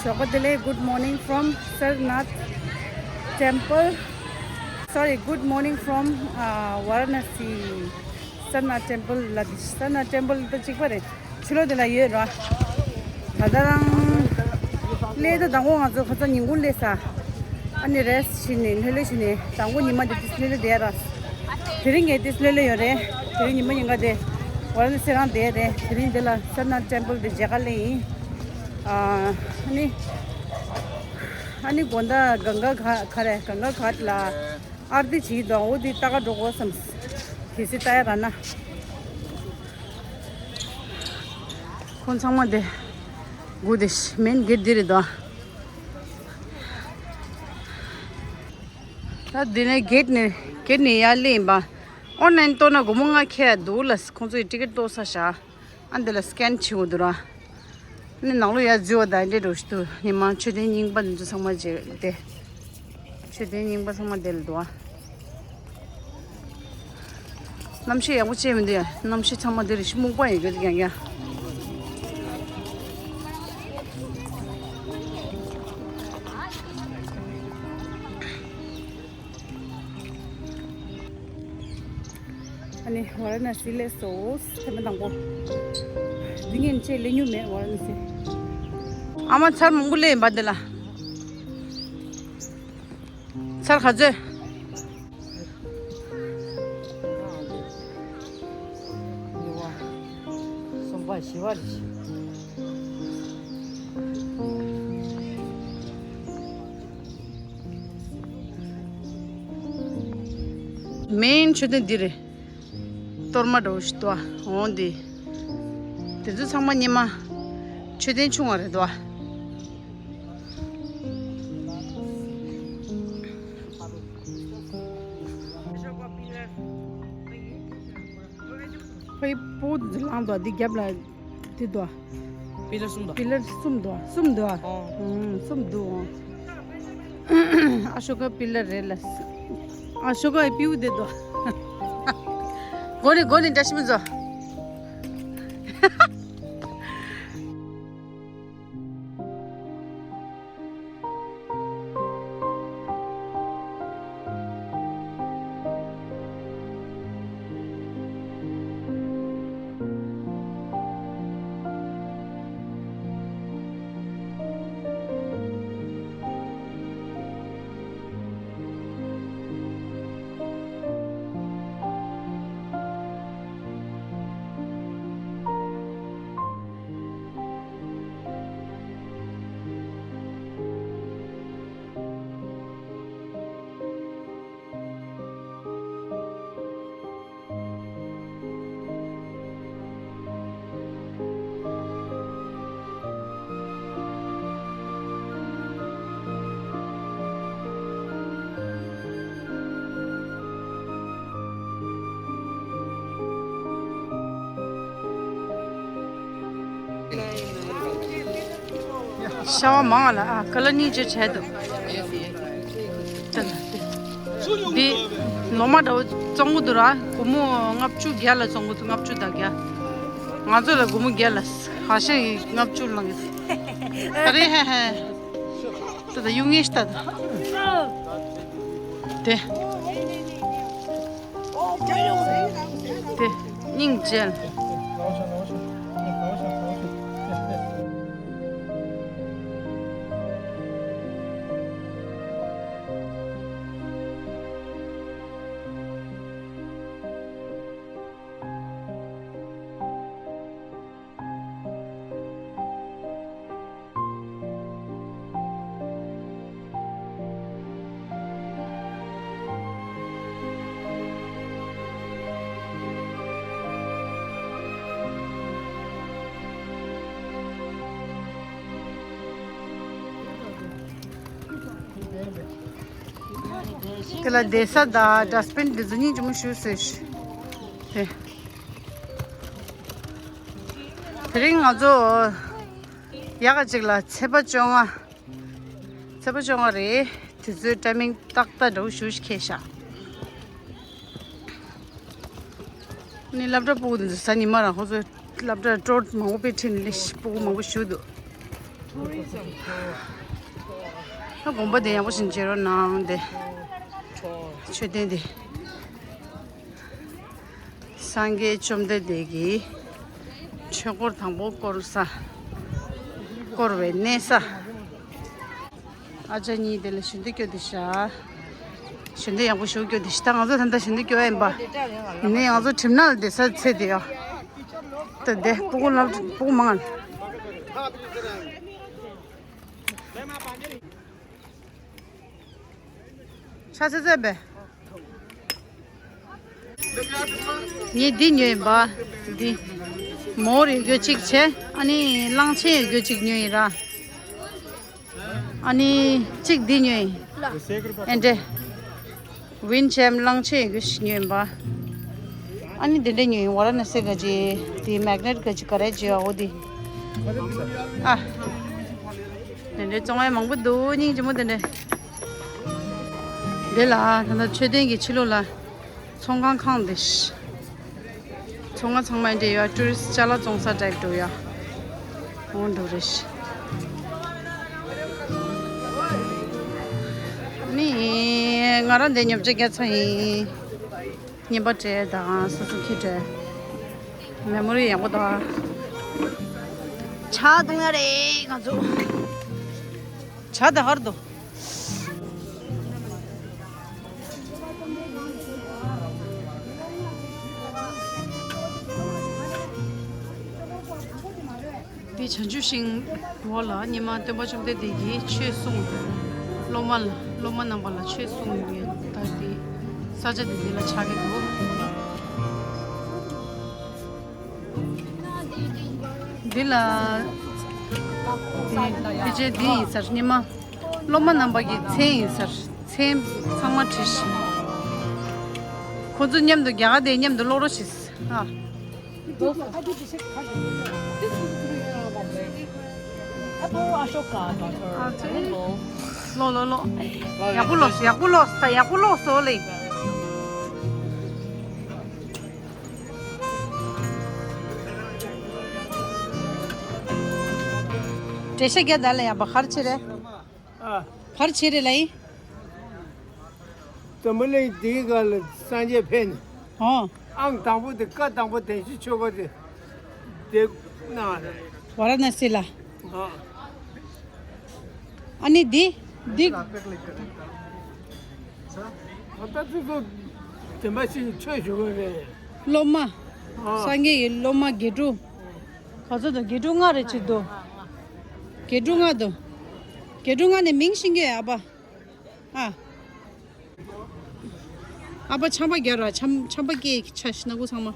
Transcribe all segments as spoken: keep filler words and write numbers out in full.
ཞོགས་པ་བདེ་ལེགས། Good morning from Sarnath temple. Sorry, good morning from, uh, Varanasi. Sarnath temple ལ་དེ་Sarnath temple ད་གཅིག་པ་རེད། ཕྱི་ལོགས་དེ་ལ་ཡོད་ར། ད་ལྟ་རང་སླེབས་ད་དང་པོ་ང་ཚོ་ཁ་སང་ཉིན་གུང་སླེབས་ས། ཨ་ནི་རེ་སི་ཊི་བྱས་ནས་ལྷོད་ལྷོད་བྱས་ནས་དང་པོ་ཉི་མ་དེ་ཏིས་ལྷོད་ལྷོད་བསྡད་ར། དེ་རིང་ངས་ཏིས་ལྷོད་ལྷོད་ཡོད་རེད། དེ་རིང་ཉི་མ་ཉིན་ག་དེ་ཝ་ར་ཎ་སི་རང་བསྡད་རེད། དེ་རིང་འདི་ལ་སར་ནཱཐ་ཊེམ་པལ་དེ་མཇལ་ཁ་སླེབས་ཡིན། ཨ་ནི། ཨ་ནི་དགོང་དག་གངྒཱ་ག་ག་རེ་གངྒཱ་གྷ་ཊ་ལ་ཨར་ཏི་བྱེད་ཀྱི་འདུག་འོ་དེ་ལྟ་ག་འགྲོ་དགོས་བསམ། གལ་སྲིད་ལྟ་ཡ་རག་ན། ཁོང་ཚང་མ་དེ་སྒུག་བསྡད་ཤག་མེན་གྷེ་ཊི་འདི་རེད་དོ། ད་འདི་ནས་གྷེ་ཊི་ནས་གྷེ་ཊི་ནས་ཡར་སླེབས་ཡིན་པ། ཨོན་ལན་གཏོང་ན་སྒོར་མོ་ལྔ་ཁེལ་འདུག་ལ། ཁོང་ཚོ་ཡི་ཊི་ཀེ་ཊི་གཏོང་ས་བཞག་ཨ་འདི་ལ་སི་ཀེན་བྱེད་དགོས་འདུག་ར། ཨ་ནི་ནང་ལོགས་ཡར་འཛུལ་བ་དང་འདྲེ་འགྲོ་ཞིག་འདུག་ཉི་མ་མཆོད་རྟེན་རྙིང་པ་འདི་ཚོ་ཚང་མ་མཇལ་ཏེ། མཆོད་རྟེན་རྙིང་པ་ཚང་མ་འདི་ལ་འདུག་ཨ། གནམ་གཤིས་ཡག་པོ་ཅིག་མི་འདུག་ཡ། གནམ་གཤིས་ཚང་མ་འདི་རེད་ཤི་སྨུག་པ་ཡོད་གི་ཡང་ཡ། ཨ་ནི་ཝ་ར་ཎ་སི་སླེབས་སོང་། ཐེངས་མ་དང་པོ། འདི་ངས་ཆེས་སླེབས་མྱོང་མེད་ཝ་ར་ཎ་སི། ཨ་མ་ཚར་མང་པོ་སླེབས་ཡིན་པ་འདི་ལ། ཚར་ག་ཚོད། གསུམ་པ་བཞི་པ་རེད། མེན་མཆོད་རྟེན་འདི་རེད། གཏོར་མ་འདྲ་བོ་ཞིག་འདུག་ཨ། འོང་འདི། དེ་ཚོ་ཚང་མ་སྔོན་མ་མཆོད་རྟེན་ཆུང་བ་རེད་འདུག་ཨ། ཕ་ཡི་སྤུ་གུ་ལངས་འདུག་འདི་རྒྱབ་ལ་འདི་འདུག་པི་ལར་གསུམ་འདུག་པི་ལར་གསུམ་འདུག་གསུམ་འདུག་ཨ། ཨོ། ཨང་། གསུམ་འདུག་ཨ་ཤོ་ཀ་པི་ལར་རེད་ལ། ཨ་ཤོ་ཀ་ཡི་པིའུ་འདི་འདུག་མགོ་ནས་མགོ་ནས་འདྲ་ཞིག་མི་འཛོ། ཤ་བ་མང་ལ་ཨ་ཀ་ལ་ནི་ཅེ་བྱས་འདུག་འདི་ལོ་མ་འདྲ་བོ་བཙོང་གི་འདུག་ར། སྒོར་མོ་ལྔ་བཅུ་བརྒྱ་ལ་བཙོང་གི་འདུག་ལྔ་བཅུ་དང་བརྒྱ། ང་ཚོ་ལ་སྒོར་མོ་བརྒྱ་ལ་ཧ་ཤ་ཡི་ལྔ་བཅུ་ལང་གི་འདུག་ཨ་རེ་ཧ་ཧ། ད་ད་ཡུ་ངེ་ཤ་ད་ད། དེ། དེ། སྙིང་རྗེ། དེ་ལ་བསྡད་ས་དང་ཌ་སི་པིན་དེ་ཚོ་སྙིང་རྗེ་མོ་ཞུ་ཟེར་ཞུ། དེ། དེ་རིང་ང་ཚོ་ཡག་ག་ཅིག་ལ་ཚེས་པ་བཅོ་ལྔ། ཚེས་པ་བཅོ་ལྔ་རེད། དུས་ཚོད་ཊའི་མིང་ཏག་ཏག་འདྲ་བོ་ཞེ་པོ་ཅིག་འཁེལ་ཤག་ནི་སློབ་གྲྭ་སྤུ་གུ་འདི་ཚོ་གཟའ་ཉི་མ་རང་ཁོ་ཚོ་སློབ་གྲྭ་སྤྲོ་མང་པོ་དཔེ་ཁྲིད་ནས་སླེབས་ཤག་སྤུ་གུ་མང་པོ་ཞིག་འདུག་ད་དགོན་པ་དེ་ཡག་པོ་ཞིག་མཇལ་རོགས་གནང་དེ། མཆོད་རྟེན་དེ། སངས་རྒྱས་བཅོམ་ལྡན་འདས་ཀྱི་ཆོས་འཁོར་དང་པོ་བསྐོར་ས། བསྐོར་བའི་གནས་ས། ཨ་ཅག་གཉིས་དེ་ལ་ཞལ་འདོན་སྐྱོར་དེ་བཞག་ཞལ་འདོན་ཡག་པོ་ཞིག་སྐྱོར་དེ་བཞག་ད་ང་ཚོ་ད་ལྟ་ཞལ་འདོན་སྐྱོར་ཡ་ཡིན་པ། ཡིན་ནའི་ང་ཚོ་གྲིབ་ནག་ལ་བསྡད་ས་ཚེ་དེ་ཡ། ད་དེ་སྤུ་གུ་ལབ་སྤུ་གུ་མང་ང་། ཤ་ཚ་ཚ་བས། ངས་འདི་ཉོས་ཡིན་པ། འདི། མོར་ཡོད་རྒྱུ་གཅིག་བྱས། ཨ་ནི་གླང་ཆེན་ཡོད་རྒྱུ་གཅིག་ཉོས་ཡིན་ར། ཨ་ནི་གཅིག་འདི་ཉོས་ཡིན། ཨེ་འདྲས། ཝིན་ཆེམ་གླང་ཆེན་ཡོད་རྒྱུ་ཞིག་ཉོས་ཡིན་པ། ཨ་ནི་འདི་འདྲས་ཉོས་ཡིན། ཝ་ར་ཎ་སི་ག་ཅི། འདི་མེག་ནེཊ་ག་ཅི་ག་རེ་ཅི་ཡོད་འོ་འདི། ཨ། འདི་འདྲས་བཙོང་ཡ་མང་པོ་འདུག་སྙིང་རྗེ་མོ་འདི་འདྲས། འདི་ལ་ད་ལྟ་མཆོད་རྟེན་གྱི་ཕྱི་ལོགས་ལ་ཚོང་ཁང་ཁང་འདི། ཚོང་ཁང་ཚང་མ་འདྲེས་ཡོད། ཊུ་རི་སི་ཅ་ལག་བཙོང་ས་ཊའིབ་འགྲོ་ཡ། འོང་འགྲོ་རེད། ནི་ང་རང་འདི་ཉོ་ཆ་རྒྱག་ཚར་ཡིན། རྔན་པ་སྤྲད་དང་སོ་སོ་ཁྱི་སྤྲད། མེ་མོ་རི་ཡག་པོ་འདུག་ཇ་འཐུང་ཡ་རེད་ང་ཚོ། ཇ་ད་ཧར་དོ། འདི་བྱང་ཆུབ་ཤིང་འོག་ལ་སྔོན་མ་སྟོན་པ་བཅོམ་ལྡན་འདས་ཀྱིས་ཆོས་གསུངས། སློབ་མ་ལ་སློབ་མ་རྣམ་པ་ལ་ཆོས་གསུངས་ཡོད་ད། འདི་ས་ཆ་འདི་འདི་ལ་ཆགས་ཀྱི་འདུག་འདི་ལ། འདི་ཕལ་ཆེར་འདི་ཡིན་ས་རེད། སྔོན་མ་སློབ་མ་རྣམ་པ་གི་མཚན་ཡིན་ས་རེད། མཚན་ཚང་མ་བྲིས་ཤིང་། ཁོ་ཚོ་མཉམ་དུ་རྒྱ་གར་དེ་མཉམ་དུ་ཀློག་རོགས་བྱེད། ཨ། ཀློག་ཀློག་ཀློག་ཡག་པོ་ཀློག་ཡག་པོ་ཀློག་ཡག་པོ་ཀློག་སོ་ལེ། འགྲེལ་བཤད་རྒྱག་ད་ལ་ཡག་པ་གར་ཆེ་རེད། ཨ། གར་ཆེ་རེད་ལ་ཡིན། འཛམ་བུ་གླིང་འདིའི་སྒང་ལ་སངས་རྒྱས་ཕེབས་ནས། ཨོ། ཨང་དང་པོ་དེ་བཀའ་དང་པོ་བདེན་བཞིའི་ཆོས་འཁོར་དེ་དེ་གནང་བ་རེད། ཝ་ར་ཎ་སི་ལ། ཨ། ཨ་ནི་འདི་འདི། ད་ལྟ་ཚོ་ཚོ་བདེན་པ་ཞིག་ཆོས་ཞུ་གི་རེད། སློབ་མ། ཨ། སངས་རྒྱས་ཀྱི་སློབ་མ་དགེ་ཕྲུག་ག་ཚོད་འདུག་དགེ་ཕྲུག་ལྔ་རེ་ཅིག་འདུག་དགེ་ཕྲུག་ལྔ་འདུག་དགེ་ཕྲུག་ལྔ་ནས་མིང་ཤེས་ཀྱི་ཡོད་ཨ་ཕ། ཨ། ཨ་ཕ་ཆམ་པ་རྒྱག་ར། ཆམ་ཆམ་པ་སྐྱེས་ཆ་ཤི་ན་གུ་ཚང་མ།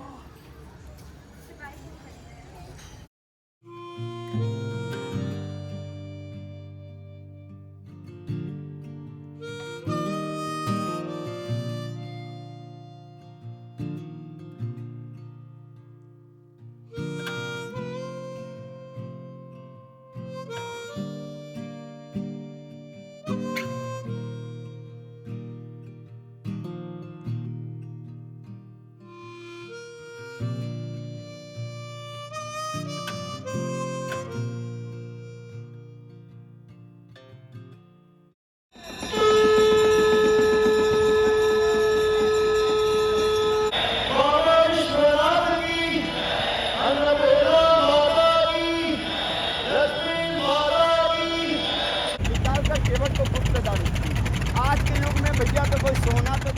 निकाल कर केवल तो गुप्त दान। आज के युग में भैया तो कोई सोना तो